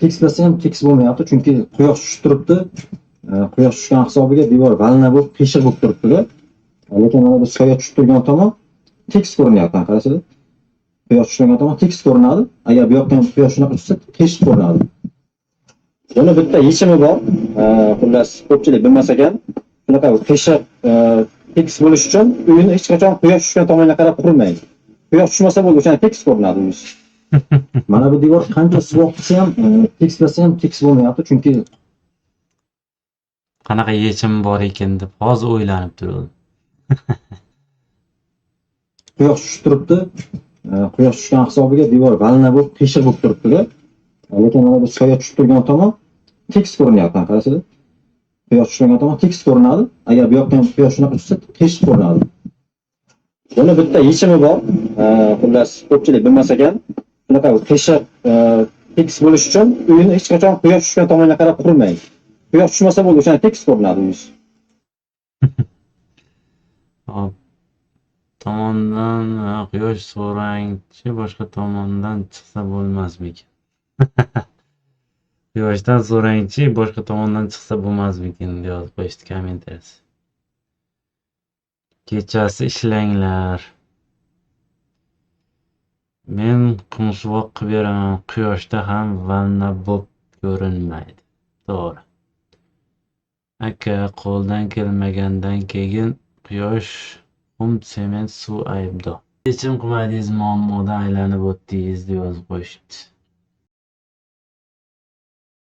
Tekislasa ham tekis bo'lmayapti, chunki quyosh tushib turibdi. Quyosh tushgan hisobiga devor valna bo'lib, qiyshiq bo'lib turibdi-da. Lekin mana bu soya tushib turgan tomon tekis ko'rinyapti, qarasanglar. Quyosh tushgan tomon tekis ko'rinadi. Agar bu yoqdan quyosh shunaqa tushsa, qiyshiq ko'rinadi. Buni bitta yechimi bor. Xullas, ko'pchilik bilmas ekan. Shunaqa qiyshiq tekis bo'lish uchun uyni hech qachon quyosh tushgan tomonga qarab qurmang. Quyosh tushmasa bo'ldi, o'shanda tekis ko'rinadi uyingiz. Mana bu devor qancha suvoq qilsa ham, tekislasa ham tekis bo'lmayapti, chunki Qanaqa yechim bor ekan deb hozir o'ylanib turdim. Quyosh tushib turibdi. Quyosh tushgan hisobiga devor valna bo'lib, qiyshiq bo'lib turibdi-da. Lekin mana bu soya tushib turgan tomon tekis ko'rinyapti, qarasanglar. Quyosh tushgan tomon tekis ko'rinadi. Agar bu yoqdan quyosh shunaqa tushsa, qiyshiq ko'rinadi. Buni bitta yechimi bor. Xullas, ko'pchilik bilmas ekan. Shunaqa qiyshiq tekis bo'lish uchun uyni hech qachon quyosh tushgan tomonga qarab qurmang. Quyosh tushmasa bo'ldi, o'shanda tekis ko'rinadi uyingiz. Hop. Tomondan quyosh so'rangchi, boshqa tomondan chiqsa bo'lmasmikan? Quyoshdan so'rangchi, boshqa tomondan chiqsa bo'lmasmikan deb yozib qo'yishdi kommentariyasi. Kechasi ishlanglar. Men qumsuvoq qilib beraman, quyoshda ham vanna bo'p ko'rinmaydi. To'g'ri. Aka, qo'ldan kelmagandan keyin quyosh, qum, sement, suv aybdor. Yechim qilmadingiz, muammodan aylanib o'tdingiz deb yozib qo'yishibdi.